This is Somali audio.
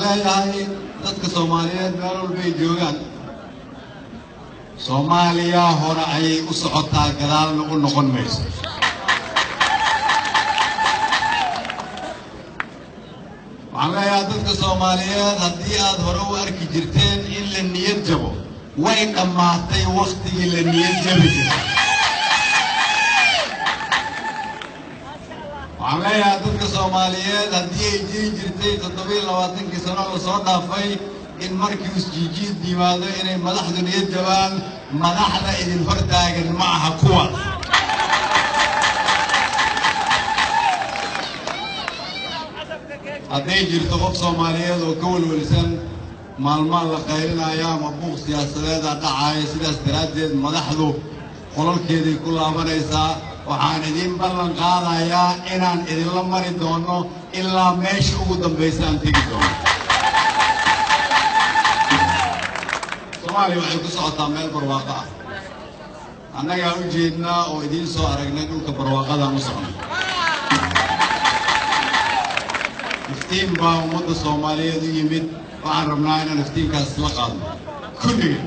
Leeyahay dadka Soomaaliyeed meel walbay joogaan, Soomaaliya hore ayay u socotaa, gadaalna u noqon mayso. Waxaan leeyahay dadka Soomaaliyeed, haddii aad hore u arki jirteen in la niyad jabo, way dhammaatay wakhtigii la niyad jabi jiray. Waxaan leeyahay dadka Soomaaliyeed, haddii ay jiri jirtay 27-kii sano lasoo dhaafay in markii isjiijiid yimaado inay madaxdu niyad jabaan, madaxda idin hortaagan ma aha kuwaas. Hadday jirto qof Soomaaliyeed oo ka welwelsan maalmaan la qaylinaya ama buuq siyaasadeeda dhacaaya, sidaas daraaddeed madaxdu qolalkeeday ku laabanaysaa, waxaan idiin ballan qaadayaa inaan idinla mari doono ilaa meesha ugu dambaysa aan tegi doono. Soomaaliya waxay ku socotaa meel barwaaqo ah, annagaa u jeednaa oo idiin soo aragnay dhulka barwaaqadaan u socnay. Iftiin baa ummadda Soomaaliyeed u yimid, waxaan rabnaa inaan iftiinkaas la qaadno kulligeen.